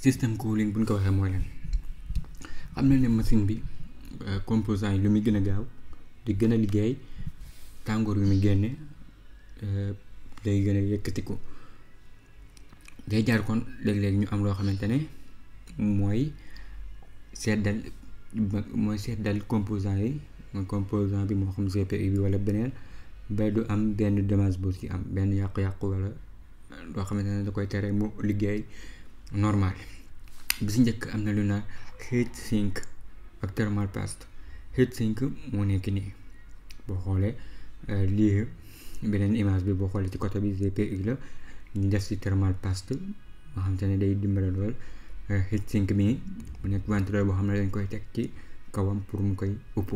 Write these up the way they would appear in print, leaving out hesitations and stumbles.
système cooling bu ñu ko waxee mooy lan xam na ne machine bi composant yi lu muy gën a gaaw di gën a liggéey tàngoor yu muy génne day gën a yëkkatiku day jaar kon léeg-léeg ñu am loo xamante ne mooy seddal composant yi mooy composant bi moo xam GPU bi wala beneen ba du am benn dommage bu ci am benn yàqu-yàqu wala loo xamante ne da koy tere mu liggéey normal. bi si njëkk am na lu naan heat sink ak thermal paste. heat sink moo nekk nii boo xoolee lii beneen image bi boo xoolee ci côté bi GPU la ñu def ci thermal paste nga xamante ne day dimbale lool. heat sink bi mu nekk ventilateur boo xam ne dañ koy teg ci kawam pour mu koy upp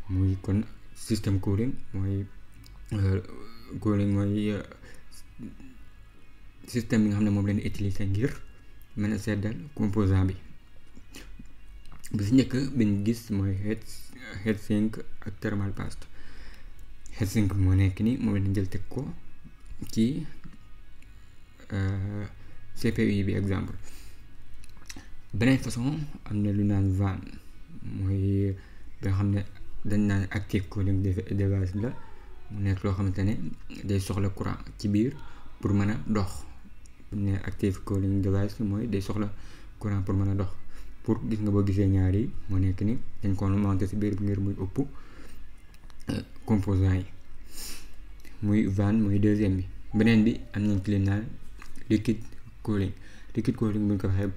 muy kon système cooling mooy système bi nga xam ne moom leen utiliser ngir mën a seddal composant bi. bi si njëkk bi ñu gis mooy heat sink ak thermal paste. heat sink moo nekk ni moom leen jël teg ko ci CPU bi exemple. beneen façon am na lu naan fan mooy bi nga xam ne dañ naan active cooling device la mu nekk loo xamante ne day soxla courant ci biir pour mën a dox. ne active cooling device mooy day soxla courant pour mën a dox pour gis nga boo gisee ñaar yi moo nekk ni dañ ko monté ci biir ngir muy ëpp composant yi muy fan mooy deuxième bi. beneen bi am nañ ci li naan liquid cooling. liquid cooling bu ñu ko waxee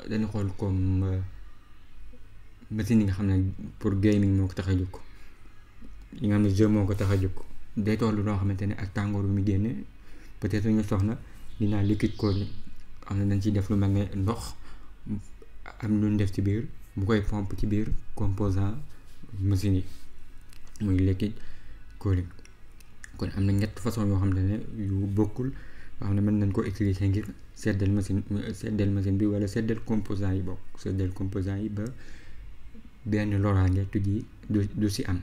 dañu xool comme machine yi nga xam ne pour gaming moo ko tax a jóg yi nga xam ne jeu moo ko tax a jóg day tollu loo xamante ne ak tàngoor bu muy génne peut-être ñu soxna dinaa liquid cooling am na dañ ciy def lu mel ne ndox am lu ñu def ci biir bu koy pompe ci biir composant machine yi muy liquid cooling. kon am na ñett façon yoo xamante ne yu bokkul yoo xam ne mën nañ ko utiliser ngir seddal machine bi wala seddal composant yi bokk seddal composant yi ba benn loraange tuji du ci am.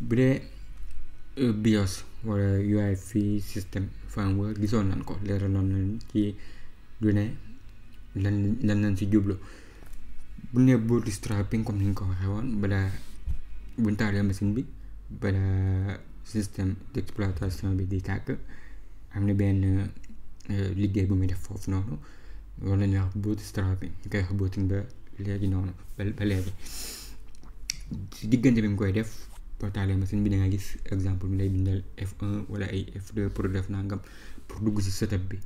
bu dee BIOS wala UEFI system firmware gisoon nañ ko leeraloon nañ ci du ne lan nañ ci jublu. bu ne bootstrapping comme ni ñu ko waxee woon balaa buñ taalee machine bi balaa système d'exploitation bi di tàkk am na benn liggéey bu muy def foofu noonu loolu la ñuy wax bootstrapping ñu koy wax booting ba léegi noonu ba léegi ci diggante bi mu koy def boo taalee machine bi da nga gis exemple bi lay bindal F1 wala ay F2 pour def nangam pour dugg ci setup bi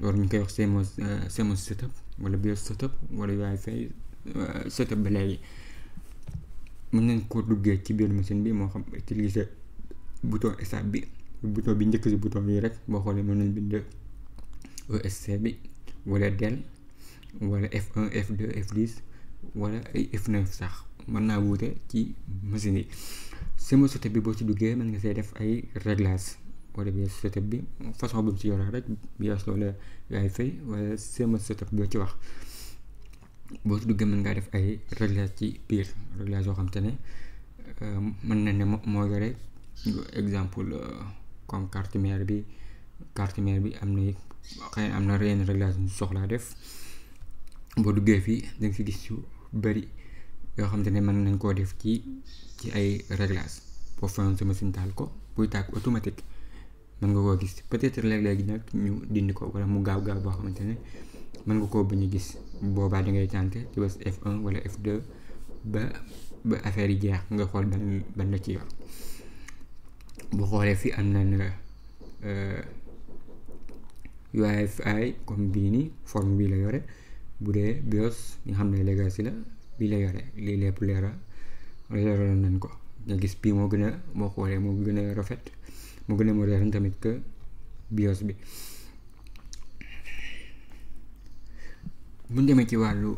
loolu ñu koy wax CMOS setup wala BIOS setup wala UEFI setup ba léegi mën nañ ko duggee ci biir machine bi moo xam utiliser bouton start bi bouton bi njëkk ci bouton yi rek boo xoolee mën nañ bind ESC bi wala del wala F1 F2 F10 wala ay F9 sax mën naa wuute ci machine yi. sama setup bi boo ci duggee mën nga see def ay réglages wala BIOS setup bi façon bu mu ci yoraa rek BIOS wala UEFI wala sama setup boo ci wax boo ci duggee mën ngaa def ay réglage ci biir réglage yoo xam te ne mën na ne moo yore exemple comme carte mère bi am na xëy na am na yenn réglage ñu soxlaa def. boo duggee fii da nga fi gis yu bari yoo xam te ne mën nañ koo def ci ay réglage boo fayoon sa machine taal ko buy tàkk automatique mën nga koo gis peut-être léeg-léegi nag ñu dindi ko wala mu gaaw boo xamante ne mën nga koo bañ a gis boobaa da ngay tànte ci bés F1 wala F2 ba affaire yi jeex nga xool ban la ci yor. bu xoolee fi am nañ UEFI comme bii nii forme bii la yore bu dee BIOS nga xam ne legacy la bii la yore lii lépp leeraloon nañ ko nga gis bii moo gën a boo xoolee moo gën a rafet moo gën a moderne tamit que BIOS bi. bu ñu demee ci wàllu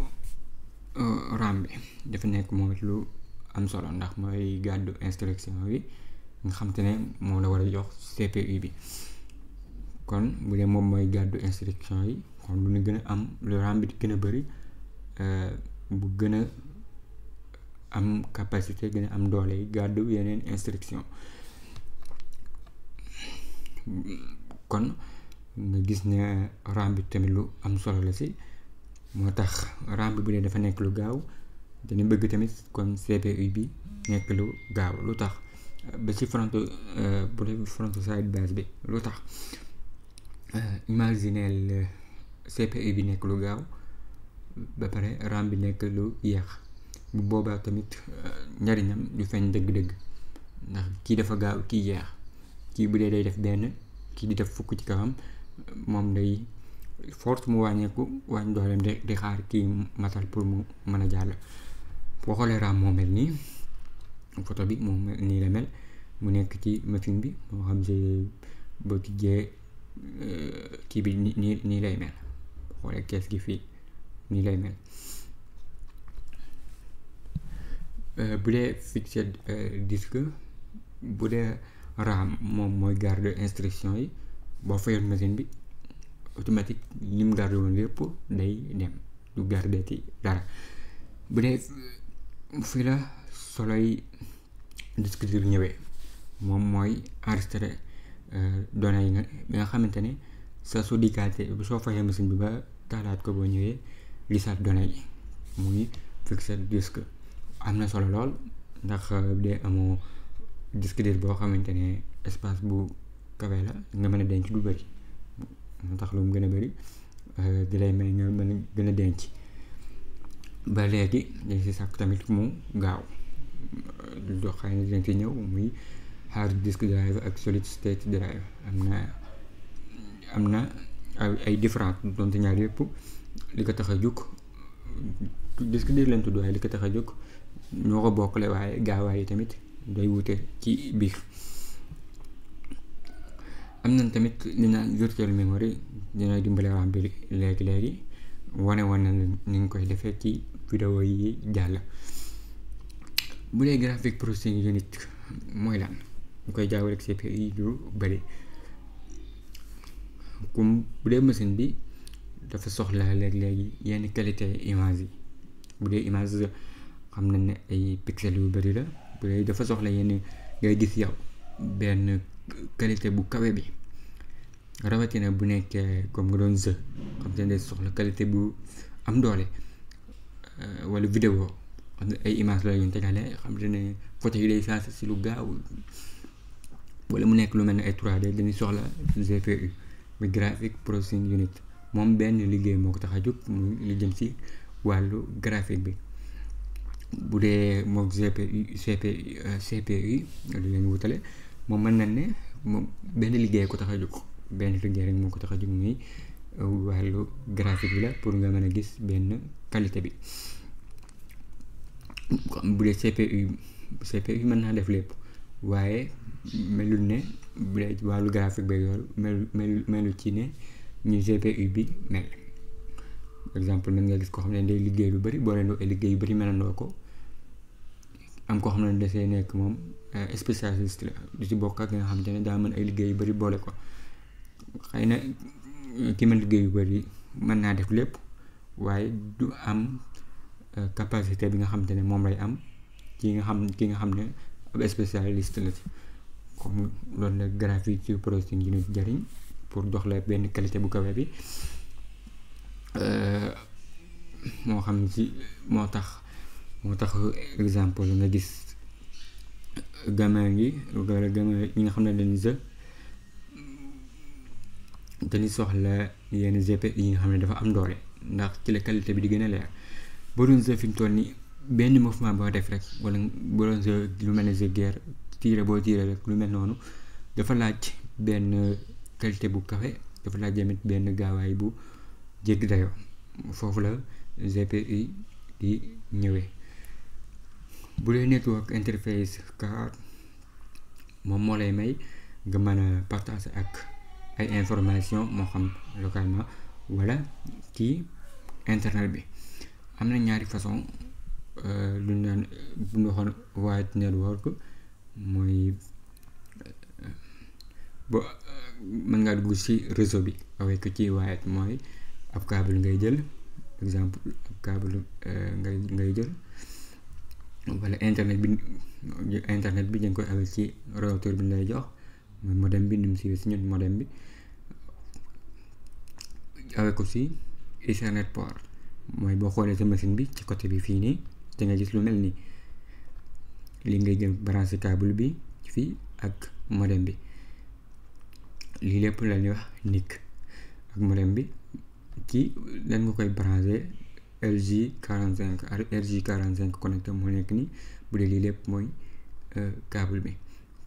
RAM bi dafa nekk moom lu am solo ndax mooy gàddu instruction yi nga xam te ne moo la war a jox CPU bi. kon bu dee moom mooy gàddu instruction yi kon lu ñu gën a am lu RAM bi di gën a bari bu gën a am capacité gën a am doole yi gàddu yeneen instruction. kon nga gis ne RAM bi tamit lu am solo la si. moo tax RAM bi bu dee dafa nekk lu gaaw dañu bëgg tamit kon CPU bi nekk lu gaaw. lu tax ba ci bu dee front side base bi lu tax imagineel CPU bi nekk lu gaaw ba pare RAM bi nekk lu yéex, bu boobaa tamit njariñam du feeñ dëgg-dëgg, ndax kii dafa gaaw kii yéex. kii bu dee day def benn kii di def fukk ci kawam, moom day force mu wàññeeku wàññi dooleem di xaar kii matal pour mu mën a jàll. boo xoolee RAM moo mel nii, photo bi moom nii la mel, mu nekk ci machine bi moo xam si boo tijjee kii bi nii lay mel. boo xoolee kees gi fii nii lay mel. bu dee fixed disque, bu dee RAM moom mooy garde instruction yi, boo fayoon machine bi automatique lim garde woon lépp day dem, du garde ci dara. bu dee fii la soloy disque dur ñëwee, moom mooy enregistrer données yi nga xamante ne soo dikkaatee soo fayee machine bi ba taalaat ko boo ñëwee gisaat données yi, muy fixed disque. am na solo lool ndax bu dee amoo disque dur boo xamante ne espace bu kawe la nga mën a denc du bëri, moo tax lu mu gën a bëri di lay may nga mën a gën a denc. ba léegi dañ si sàkk tamit mu gaaw, lu xëy na dinañ ci ñëw, muy hard disk drive ak solid state drive. am na ay différence donte ñaar yëpp li ko tax a jóg disque dur leen tudd, waaye li ko tax a jóg ñoo ko bokkale, waaye gaawaay yi tamit day wute ci biir. am nañ tamit li naan virtual memory, dina dimbale RAM bi léegi wane na ni nga koy defee ci vidéo yi jàll. bu dee graphic processing unit mooy lan, ñu koy jaawale ak CPU yi lu bëri. comme bu dee machine bi dafa soxla léegi yenn qualité image yi. bu dee image xam nañ ne ay pixels yu bëri la, bu dee dafa soxla yenn ngay gis yow benn qualité bu kawe bi, rawatina bu nekkee comme nga doon jeu, xam te ne day soxla qualité bu am doole, wala vidéo xam ne ay image la yuñ tegale, xam te ne photo yi day changé si lu gaaw, wala mu nekk lu mel ne ay 3D, dañuy soxla GPU muy graphic processing unit. moom benn liggéey moo ko tax a jóg, muy li jëm si wàllu graphique bi. bu dee moom CPU di leen wutale, moom mën nañ ne moom benn liggéey ko tax a jóg, benn liggéey rek moo ko tax a jóg, muy wàllu graphique bi la, pour nga mën a gis benn qualité bi. bu dee CPU mën naa def lépp, waaye melul ne bu dee wàllu graphique bi yoolu melu ci ne ñu GPU bi mel. exemple mën nga gis koo xam ne day liggéey lu bëri, boole ay liggéey yu bëri melandoo ko. am koo xam ne dasee nekk moom spécialiste la, du ci bokk ak nga xam te ne daa mën ay liggéey yu bëri boole ko. xëy na ki mën liggéey yu bëri mën naa def lépp, waaye du am capacité bi nga xam te ne moom lay am ki nga xam ne ab spécialiste la ci. comme loolu la graphique ci processing unit jariñ, pour jox la benn qualité bu kawe bi. moo xam ci moo tax exemple nga gis gamin yi wala gamin ñi nga xam ne dañuy soxla yenn GPU yi nga xam ne dafa am doole, ndax ci la qualité bi di gën a leer. boo doon jeu fi mu toll nii benn mouvement boo def rek, wala boo doon jeu lu mel ne jeu guerre boo tiire rek, lu mel noonu dafa laaj benn qualité bu kawe, dafa laaj tamit benn gaawaay bu jéggi dayoo. foofu la GPU di ñëwee. bu dee network interface card, moom moo lay may nga mën a partager ak ay information, moo xam localement wala ci internet bi. am na ñaari façon, lu ñu naan bu ñu waxoon wired network, mooy bo mën ngaa dugg ci réseau bi avec ci wired, mooy ab câble ngay jël, exemple ab câble ngay jël, wala internet bi dañ koy avec ci routeur bi lay jox, mooy modem bi, ni mu siiwee ci ñun modem bi. avec aussi Ethernet port mooy boo xoolee sa machine bi ci côté bi fii nii da nga gis lu mel ni li ngay jël branché câble bi fii ak modem bi lii lépp la ñuy wax NIC ak modem bi ci lan nga koy branché RJ45 connecteur moo nekk ni bu dee lii lépp mooy câble bi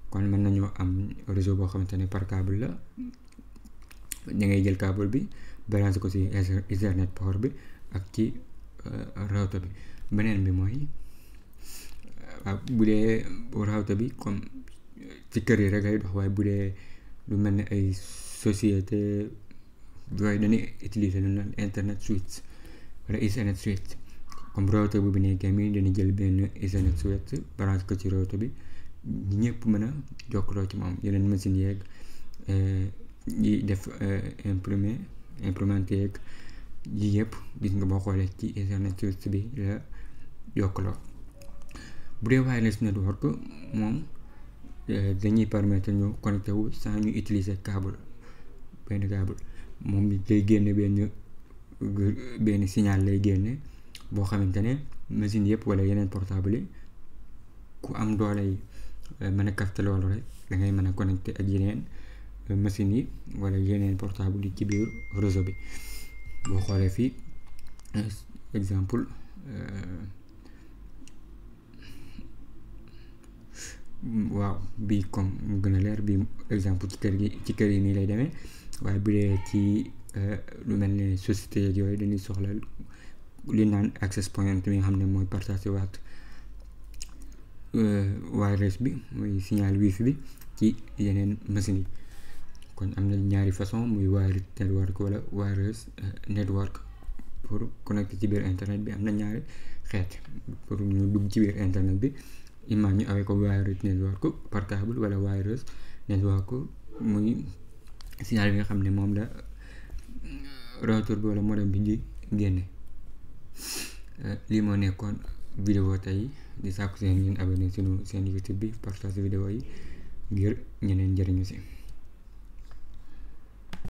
kon mën nañoo am réseau boo xamante ne par câble la da ngay jël câble bi branché ko ci Ethernet port bi ak ci router bi beneen bi mooy waaw bu dee router bi comme ci kër yi rek lay dox waaye bu dee lu mel ne ay société yooyu dañuy utiliser lu naan internet switch wala Ethernet switch comme router bu nekkee mi dañuy jël benn Ethernet switch branché ko ci router bi ñëpp mën a jokkaloo ci moom yeneen machine yeeg yi def imprimante yeeg yi yëpp gis nga boo xoolee ci Ethernet switch bi la jokkaloo. bu dee wireless network moom dañuy permettre ñu connecté wu sans ñu utiliser benn câble moom day génne benn signal lay génne boo xamante ne machine yëpp wala yeneen portable yi ku am doole yi mën a capter loolu rek da ngay mën a connecté ak yeneen machines yi wala yeneen portable yi ci biir réseau bi boo xoolee fii exemple waaw bii comme mu gën a leer bii exemple ci kër yi nii lay demee waaye bu dee ci lu mel ne société yeeg yooyu dañuy soxla li naan access point mi nga xam ne mooy partagé waat wireless bi muy signal wifi bi ci yeneen machines yi kon am na ñaari façon muy wired network wala wireless network pour connecter ci biir internet bi am na ñaari xeet pour ñu dugg ci biir internet bi imma ñu awee ko wired network par câble wala wireless network muy signal bi nga xam ne moom la router bi wala modem bi di génne. Lii moo nekkoon vidéo tey di sàkku seen ngeen abonné sunu seen YouTube bi partage vidéo yi ngir ñeneen njëriñu si